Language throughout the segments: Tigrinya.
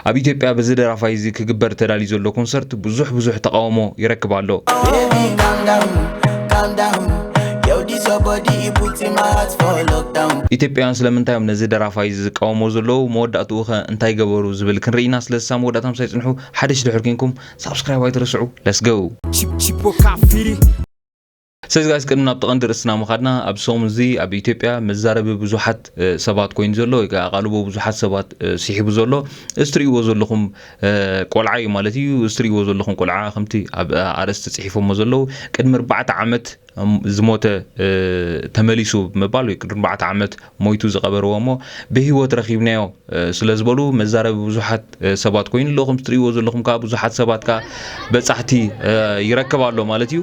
ኣብ ኢትዮጵያ በዚ ደራፋይ እዚ ክግበር ተዳልዩ ዘሎ ኮንሰርት ብዙሕ ብዙሕ ተቓውሞ ይረክብ ኣሎ። ኢትዮጵያውያን ስለምንታይ እዮም ነዚ ደራፋይ እዚ ዝቃወሞ ዘለዉ? መወዳእትኡ ኸ እንታይ ገበሩ ዝብል ክንርኢ ኢና። ስለዚ ሳብ መወዳእታ ምሳይ ጽንሑ። ሓደሽ ድሕር ኮንኩም ሳብስክራይብ ኣይትረስዑ። Let's go። ስለዚ ጋይስ ቅድሚ ናብቲ ቀንዲ ርእስና ምኻድና ኣብዚ ሰሙን እዚ ኣብ ኢትዮጵያ መዛረቢ ብዙሓት ሰባት ኮይኑ ዘሎ ወይ ከዓ ኣቓልቦ ብዙሓት ሰባት ስሒቡ ዘሎ እዚ ትርእይዎ ዘለኹም ቆልዓ እዩ ማለት እዩ። እዚ ትርእይዎ ዘለኹም ቆልዓ ከምቲ ኣብ ኣርእስቲ ፅሒፎሞ ዘለዉ ቅድሚ ኣርባዕተ ዓመት ዝሞተ ተመሊሱ ብምባል ወይ ቅድሚ ኣርባዕተ ዓመት ሞይቱ ዝቐበርዎ እሞ ብህይወት ረኺብናዮ ስለ ዝበሉ መዛረቢ ብዙሓት ሰባት ኮይኑ ኣሎ። ከምቲ ትርእይዎ ዘለኹም ከዓ ብዙሓት ሰባት ከዓ በፃሕቲ ይረከብ ኣሎ ማለት እዩ።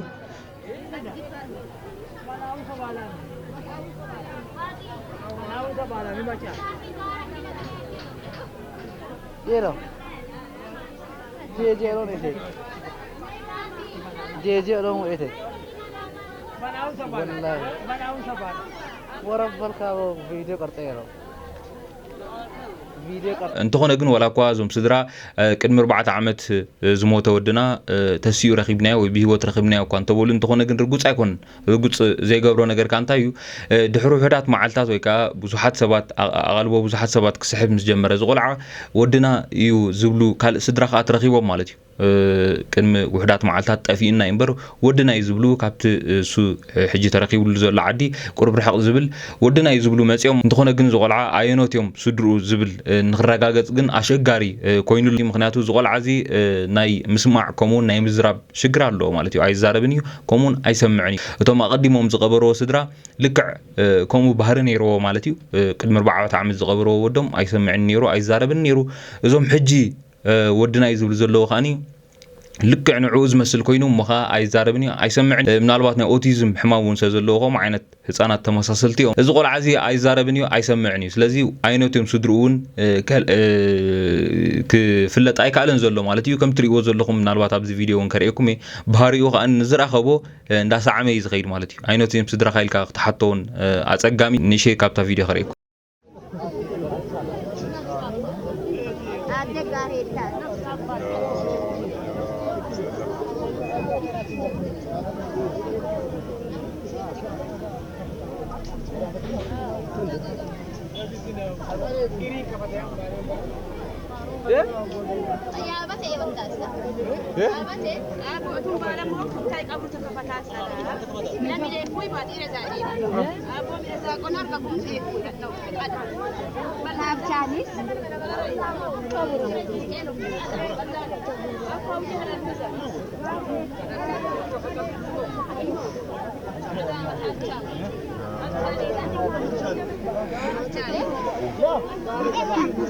እንተኾነ ግን ዋላ እኳ እዞም ስድራ ቅድሚ ኣርባዕተ ዓመት ዝሞተ ወድና ተሲኡ ረኺብናዮ ወይ ብህይወት ረኺብናዮ እኳ እንተበሉ እንተኾነ ግን ርጉፅ ኣይኮን ርጉፅ ዘይገብሮ ነገር ከ እንታይ እዩ? ድሕሪ ውሕዳት መዓልታት ወይ ከዓ ብዙሓት ሰባት ኣቓልቦ ብዙሓት ሰባት ክስሕብ ምስ ጀመረ እዚ ቆልዓ ወድና እዩ ዝብሉ ካልእ ስድራ ከዓ ትረኺቦም ማለት እዩ። ቅድሚ ውሕዳት መዓልታት ጠፊእና እዩ እምበር ወድና እዩ ዝብሉ ካብቲ እሱ ሕጂ ተረኺብሉ ዘሎ ዓዲ ቁሩብ ርሕቕ ዝብል ወድና እዩ ዝብሉ መፂኦም። እንተኾነ ግን ዝቆልዓ ኣየኖት እዮም ስድርኡ ዝብል ንክረጋገፅ ግን ኣሸጋሪ ኮይኑሉ። ምክንያቱ ዝቆልዓ እዚ ናይ ምስማዕ ከምኡውን ናይ ምዝራብ ሽግር ኣለዎ ማለት እዩ። ኣይዛረብን እዩ፣ ከምኡውን ኣይሰምዕን እዩ። እቶም ኣቐዲሞም ዝቐበርዎ ስድራ ልክዕ ከምኡ ባህሪ ነይርዎ ማለት እዩ። ቅድሚ ኣርባዕተ ዓመት ዝቐበርዎ ወዶም ኣይሰምዕን ነይሩ፣ ኣይዛረብን ነይሩ። እዞም ሕጂ ወድና እዩ ዝብሉ ዘለዉ ከዓኒ ልክዕ ንዕኡ ዝመስል ኮይኑ እሞ ኸዓ ኣይዛረብን እዩ፣ ኣይሰምዕን። ምናልባት ናይ ኦቲዝም ሕማም እውን ስለ ዘለዎ ከምኡ ዓይነት ህፃናት ተመሳሰልቲ እዮም። እዚ ቆልዓ እዚ ኣይዛረብን እዩ፣ ኣይሰምዕን እዩ። ስለዚ ኣይነቱ እዮም ስድርኡ እውን ክፍለጥ ኣይከኣለን ዘሎ ማለት እዩ። ከም ትርእይዎ ዘለኹም ምናልባት ኣብዚ ቪድዮ እውን ከርእየኩም እየ። ባህሪኡ ከዓ ንዝረኸቦ እንዳሰዓመ እዩ ዝኸይድ ማለት እዩ። ኣይነቱ እዮም ስድራኻ ኢልካ ክትሓቶ እውን ኣፀጋሚ። ንእሽተይ ካብታ ቪድዮ ከርእየኩም።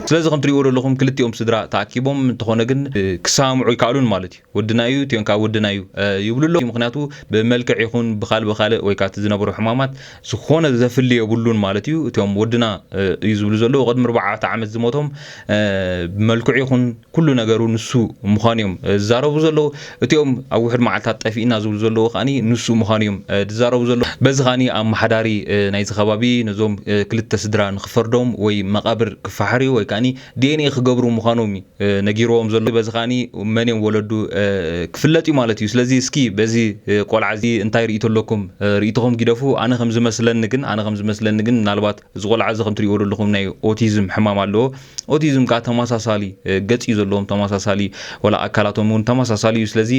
ስለዚ ከም ትሪእዎ ዘለኹም ክልቲኦም ስድራ ተኣኪቦም እንተኾነ ግን ክሰማምዑ ኣይከኣሉን ማለት እዩ። ወድና እዩ፣ እቲኦም ከዓ ወድና እዩ ይብሉ ኣለዉ። ምኽንያቱ ብመልክዕ ይኹን ብኻልእ ብኻልእ ወይ ከዓ እቲ ዝነበሩ ሕማማት ዝኾነ ዘፍሊ የብሉን ማለት እዩ። እቲኦም ወድና እዩ ዝብሉ ዘለዉ ቅድሚ ኣርባዕተ ዓመት ዝሞቶም ብመልክዑ ይኹን ኩሉ ነገሩ ንሱ ምዃኑ እዮም ዝዛረቡ ዘለዉ። እቲኦም ኣብ ውሕድ መዓልታት ጠፊእና ዝብሉ ዘለዉ ከዓኒ ንሱ ምዃኑ እዮም ዝዛረቡ ዘለዉ። በዚ ከዓኒ ኣመሓዳሪ ናይዚ ከባቢ ነዞም ክልተ ስድራ ንክፈርዶም ወይ መቓብር ክፈሓርዩ ወይ ከዓኒ ዲ ኤን ኤ ክገብሩ ምዃኖም እዩ ነጊርዎም ዘሎ። በዚ ከዓኒ መን እዮም ወለዱ ክፍለጥ እዩ ማለት እዩ። ስለዚ እስኪ በዚ ቆልዓ እዚ እንታይ ርእይቶ ኣለኩም? ርእይቶኹም ግደፉ። ኣነ ከም ዝመስለኒ ግን ኣነ ከም ዝመስለኒ ግን ምናልባት እዚ ቆልዓ እዚ ከም ትሪእዎ ዘለኹም ናይ ኦቲዝም ሕማም ኣለዎ። ኦቲዝም ከዓ ተመሳሳሊ ገፅ እዩ ዘለዎም፣ ተመሳሳሊ ዋላ ኣካላቶም እውን ተመሳሳሊ እዩ። ስለዚ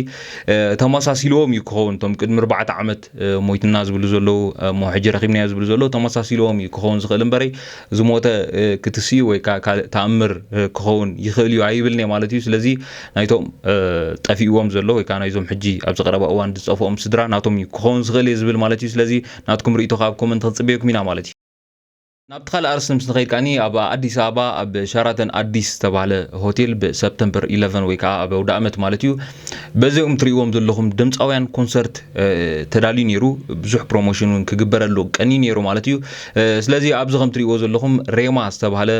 ተመሳሲልዎም እዩ ክኸውን። እቶም ቅድሚ ኣርባዕተ ዓመት ሞይትና ዝብሉ ዘለዉ እሞ ሕጂ ረኺብናዮ ዝብሉ ዘለዉ ተመሳሲልዎም እዩ ክኸውን ዝኽእል እምበረይ ዝሞተ ክትስዩ ወይ ከዓ ካልእ ተኣምር ክኸውን ይኽእል እዩ ኣይብልን እየ ማለት እዩ። ስለዚ ናይቶም ጠፊእዎም ዘሎ ወይ ከዓ ናይዞም ሕጂ ኣብዚ ቀረባ እዋን ዝጠፍኦም ስድራ ናቶም እዩ ክኸውን ዝኽእል እየ ዝብል ማለት እዩ። ስለዚ ናትኩም ርእይቶ ካብ ኮመንት ክንፅበየኩም ኢና ማለት እዩ። ናብቲ ካልእ ኣርእስቲ ምስ ንኸይድ ከዓኒ ኣብ ኣዲስ ኣበባ ኣብ ሸራተን ኣዲስ ዝተባህለ ሆቴል ብሰፕተምበር ኢለቨን ወይ ከዓ ኣብ ኣውደ ኣመት ማለት እዩ በዚኦም ትሪእዎም ዘለኹም ድምፃውያን ኮንሰርት ተዳልዩ ነይሩ። ብዙሕ ፕሮሞሽን እውን ክግበረሉ ቀንዩ ነይሩ ማለት እዩ። ስለዚ ኣብዚ ከም ትሪእዎ ዘለኹም ሬማ ዝተባህለ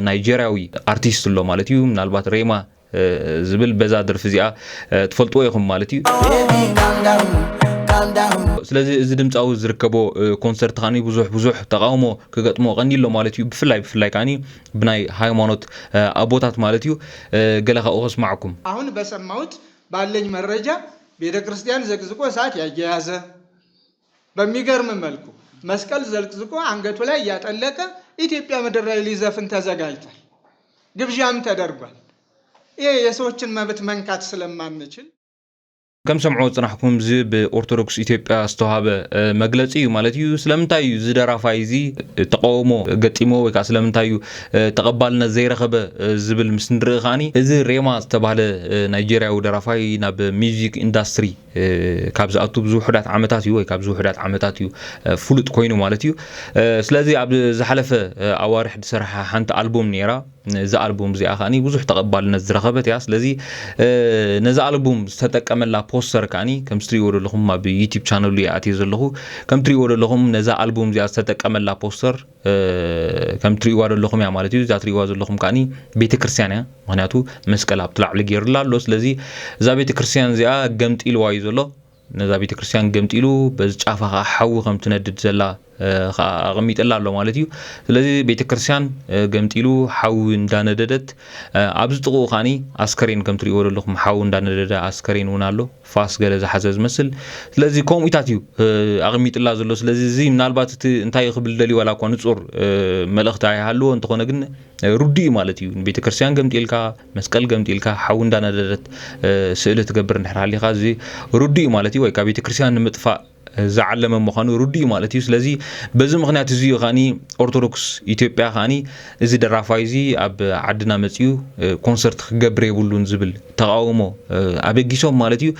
ናይጀርያዊ ኣርቲስት ኣሎ ማለት እዩ። ምናልባት ሬማ ዝብል በዛ ደርፊ እዚኣ ትፈልጥዎ ኢኹም ማለት እዩ። ስለዚ እዚ ድምፃዊ ዝርከቦ ኮንሰርት ከዓኒ ብዙሕ ብዙሕ ተቃውሞ ክገጥሞ ቀኒሎ ማለት እዩ። ብፍላይ ብፍላይ ከዓኒ ብናይ ሃይማኖት ኣቦታት ማለት እዩ። ገለ ካብኡ ከስማዕኩም። አሁን በሰማሁት ባለኝ መረጃ ቤተ ክርስቲያን ዘቅዝቆ እሳት ያያያዘ በሚገርም መልኩ መስቀል ዘቅዝቆ አንገቱ ላይ እያጠለቀ ኢትዮጵያ ምድር ላይ ሊዘፍን ተዘጋጅቷል። ግብዣም ተደርጓል። ይሄ የሰዎችን መብት መንካት ስለማንችል ከም ሰምዖ ጽናሕኩም እዚ ብኦርቶዶክስ ኢትዮጵያ ዝተዋሃበ መግለጺ እዩ ማለት እዩ። ስለምንታይ እዩ እዚ ደራፋይ እዚ ተቃውሞ ገጢሞ ወይ ከዓ ስለምንታይ እዩ ተቐባልነት ዘይረኸበ ዝብል ምስ ንርኢ ከዓኒ እዚ ሬማ ዝተባህለ ናይጄርያዊ ደራፋይ ናብ ሚውዚክ ኢንዳስትሪ ካብ ዝኣቱ ብዙ ውሑዳት ዓመታት እዩ ወይ ካብ ዝውሑዳት ዓመታት እዩ ፍሉጥ ኮይኑ ማለት እዩ። ስለዚ ኣብ ዝሓለፈ ኣዋርሕ ዝሰርሓ ሓንቲ ኣልቡም ነይራ። እዛ ኣልቡም እዚኣ ከዓኒ ብዙሕ ተቐባልነት ዝረኸበት እያ። ስለዚ ነዛ ኣልቡም ዝተጠቀመላ ፖስተር ከዓኒ ከምዚ ትሪእዎ ዘለኹም ኣብ ዩቲብ ቻነሉ እየ ኣትየ ዘለኹ። ከም ትሪእዎ ዘለኹም ነዛ ኣልቡም እዚኣ ዝተጠቀመላ ፖስተር ከም ትሪእዋ ዘለኹም እያ ማለት እዩ። እዛ ትሪእዋ ዘለኹም ከዓኒ ቤተክርስትያን እያ። ምክንያቱ መስቀል ኣብቲ ላዕሊ ገይሩላ ኣሎ። ስለዚ እዛ ቤተክርስትያን እዚኣ ገምጢልዋ እዩ ዘሎ። ነዛ ቤተክርስትያን ገምጢሉ በዚ ጫፋ ከዓ ሓዊ ከም ትነድድ ዘላ ከዓ ኣቐሚጥላ ኣሎ ማለት እዩ። ስለዚ ቤተክርስትያን ገምጢሉ ሓዊ እንዳነደደት ኣብዚ ጥቕኡ ከዓኒ ኣስከሬን ከም ትሪእዎ ዘለኹም ሓዊ እንዳነደደ ኣስከሬን እውን ኣሎ። ፋስ ገለ ዝሓዘ ዝመስል። ስለዚ ከምኡታት እዩ ኣቐሚጥላ ዘሎ። ስለዚ እዚ ምናልባት እቲ እንታይ ክብል ደልዩ ዋላ እኳ ንጹር መልእኽቲ ኣይሃልዎ እንተኾነ ግን ርዱእ እዩ ማለት እዩ። ንቤተክርስትያን ገምጢልካ፣ መስቀል ገምጢልካ፣ ሓዊ እንዳነደደት ስእሊ ትገብር እንድሕር ሃሊኻ እዚ ርዱእ እዩ ማለት እዩ። ወይ ካብ ቤተክርስትያን ንምጥፋእ ዝዓለመ ምዃኑ ርዱእ እዩ ማለት እዩ። ስለዚ በዚ ምኽንያት እዚ እዩ ከዓኒ ኦርቶዶክስ ኢትዮጵያ ከዓኒ እዚ ደራፋይ እዚ ኣብ ዓድና መፂኡ ኮንሰርት ክገብር የብሉን ዝብል ተቃውሞ ኣበጊሶም ማለት እዩ።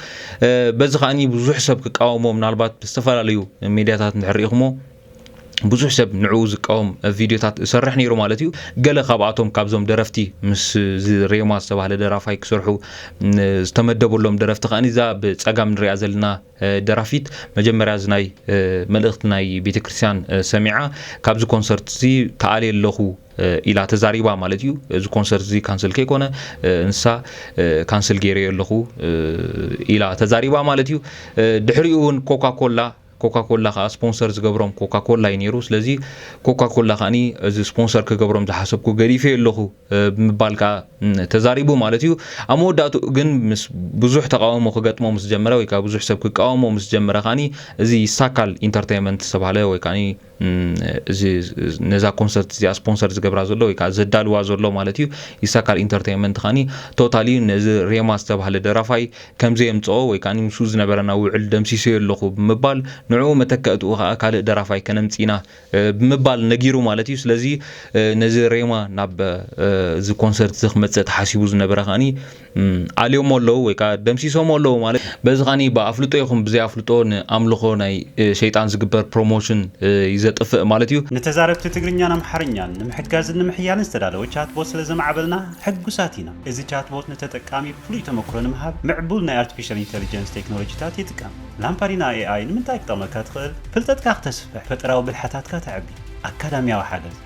በዚ ከዓኒ ብዙሕ ሰብ ክቃወሞ ምናልባት ብዝተፈላለዩ ሜድያታት እንድሕር ርኢኹሞ ብዙሕ ሰብ ንዕኡ ዝቃወም ቪድዮታት እሰርሕ ነይሩ ማለት እዩ። ገለ ካብኣቶም ካብዞም ደረፍቲ ምስ እዚ ሬማ ዝተባህለ ደራፋይ ክሰርሑ ዝተመደበሎም ደረፍቲ ከዓኒ እዛ ብፀጋም ንሪኣ ዘለና ደራፊት መጀመርያ እዚ ናይ መልእኽቲ ናይ ቤተክርስትያን ሰሚዓ ካብዚ ኮንሰርት እዚ ተኣልየ ኣለኹ ኢላ ተዛሪባ ማለት እዩ። እዚ ኮንሰርት እዚ ካንስል ከይኮነ ንሳ ካንስል ገይረዮ ኣለኹ ኢላ ተዛሪባ ማለት እዩ። ድሕሪኡ እውን ኮካኮላ ኮካኮላ ከዓ ስፖንሰር ዝገብሮም ኮካኮላ እዩ ነይሩ። ስለዚ ኮካኮላ ከዓኒ እዚ ስፖንሰር ክገብሮም ዝሓሰብኩ ገዲፈዮ ኣለኹ ብምባል ከዓ ተዛሪቡ ማለት እዩ። ኣብ መወዳእትኡ ግን ምስ ብዙሕ ተቃውሞ ክገጥሞ ምስ ጀመረ ወይ ከዓ ብዙሕ ሰብ ክቃወሞ ምስ ጀመረ ከዓኒ እዚ ይሳካል ኢንተርቴይንመንት ዝተባህለ ወይ ከዓ እዚ ነዛ ኮንሰርት እዚኣ ስፖንሰር ዝገብራ ዘሎ ወይ ከዓ ዘዳልዋ ዘሎ ማለት እዩ ይሳካል ኢንተርቴይንመንት ከዓኒ ቶታሊ ነዚ ሬማ ዝተባህለ ደራፋይ ከም ዘየምፅኦ ወይ ከዓ ምስኡ ዝነበረና ውዕል ደምሲሰዮ ኣለኹ ብምባል ንዕኡ መተካእትኡ ከዓ ካልእ ደራፋይ ከነምፅእ ኢና ብምባል ነጊሩ ማለት እዩ። ስለዚ ነዚ ሬማ ናብ እዚ ኮንሰርት እዚ ክመፅእ ተሓሲቡ ዝነበረ ከዓኒ ኣልዮሞ ኣለዉ ወይ ከዓ ደምሲሶሞ ኣለዉ ማለት በዚ ከዓኒ ብኣፍልጦ ይኹን ብዘይ ኣፍልጦ ንኣምልኾ ናይ ሸይጣን ዝግበር ፕሮሞሽን እዩ ዘጥፍእ ማለት እዩ። ንተዛረብቲ ትግርኛን ኣምሓርኛን ንምሕጋዝን ንምሕያልን ዝተዳለወ ቻትቦት ስለ ዘማዕበልና ሕጉሳት ኢና። እዚ ቻትቦት ንተጠቃሚ ፍሉይ ተመክሮ ንምሃብ ምዕቡል ናይ ኣርቲፊሻል ኢንተሊጀንስ ቴክኖሎጂታት ይጥቀም። ላምፓዲና ኤኣይ ንምንታይ ክጠቕመካ ትኽእል? ፍልጠትካ ክተስፍሕ፣ ፈጠራዊ ብልሓታትካ ተዕቢ፣ ኣካዳሚያዊ ሓገዝ፣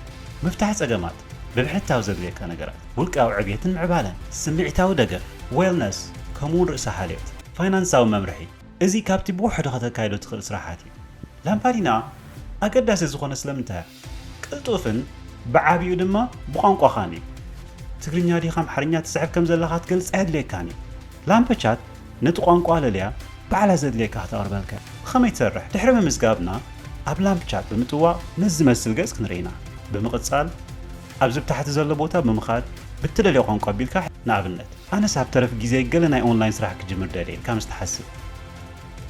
ምፍታሕ ጸገማት፣ ብብሕታዊ ዘድልየካ ነገራት፣ ውልቃዊ ዕብየትን ምዕባለን፣ ስምዒታዊ ደገፍ፣ ዌልነስ፣ ከምኡውን ርእሰ ሓልዮት፣ ፋይናንሳዊ መምርሒ፣ እዚ ካብቲ ብውሕዱ ከተካይዶ ትኽእል ስራሓት እዩ። ላምፓዲና ኣገዳሲ ዝኾነ ስለምንታይ? ቅልጡፍን ብዓቢኡ ድማ ብቋንቋኻን እዩ። ትግርኛ ዲኻ ኣምሓርኛ ትጽሕፍ ከም ዘለኻ ክትገልጽ ኣየድልየካን እዩ። ላምፐቻት ነቲ ቋንቋ ኣለልያ ባዕላ ዘድልየካ ክተቕርበልካ እያ። ብኸመይ ትሰርሕ? ድሕሪ ምምዝጋብና ኣብ ላምፕቻት ብምጥዋቕ ነዚ ዝመስል ገጽ ክንርኢ ኢና። ብምቕጻል ኣብዚ ብታሕቲ ዘሎ ቦታ ብምኻድ ብትደልዮ ቋንቋ ኣቢልካ ንኣብነት ኣነስ ኣብ ተረፍ ግዜይ ገለ ናይ ኦንላይን ስራሕ ክጅምር ደልየ ኢልካ ምስ ትሓስብ፣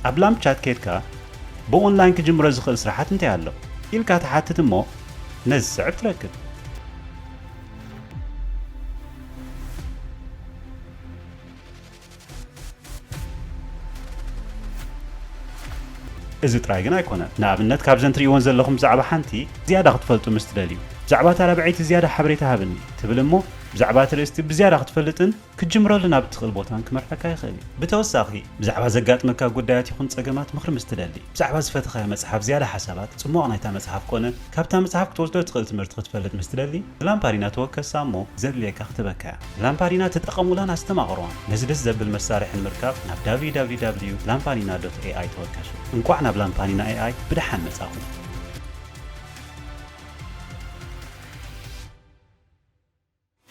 ኣብ ላምፕ ቻት ኬድካ ብኦንላይን ክጅምሮ ዝኽእል ስራሓት እንታይ ኣሎ ኢልካ ትሓትት እሞ ነዚ ዝስዕብ ትረክብ። እዚ ጥራይ ግን ኣይኮነን። ንኣብነት ካብዘን ትርእይወን ዘለኹም ብዛዕባ ሓንቲ ዝያዳ ክትፈልጡ ምስ ትደልዩ፣ ብዛዕባ እታ ራብዐይቲ ዝያዳ ሓበሬታ ሃብኒ ትብል እሞ ብዛዕባ እቲ ርእስቲ ብዝያዳ ክትፈልጥን ክትጅምረሉ ናብ እትኽእል ቦታን ክመርሐካ ይኽእል እዩ። ብተወሳኺ፣ ብዛዕባ ዘጋጥመካ ጉዳያት ይኹን ጸገማት ምኽሪ ምስ ትደሊ፣ ብዛዕባ ዝፈተኻዮ መጽሓፍ ዝያዳ ሓሳባት፣ ጽሟቕ ናይታ መጽሓፍ ኮነ ካብታ መጽሓፍ ክትወስዶ እትኽእል ትምህርቲ ክትፈልጥ ምስ ትደሊ፣ ብላምፓዲና ተወከሳ እሞ ዘድልየካ ክተበካያ። ብላምፓዲና ተጠቐሙላን ኣስተማቕርዋን። ነዚ ደስ ዘብል መሳርሒ ንምርካብ ናብ www ላምፓዲና ዶት ኤኣይ ተወከሱ። እንቋዕ ናብ ላምፓዲና ኤኣይ ብደሓን መጻኹም።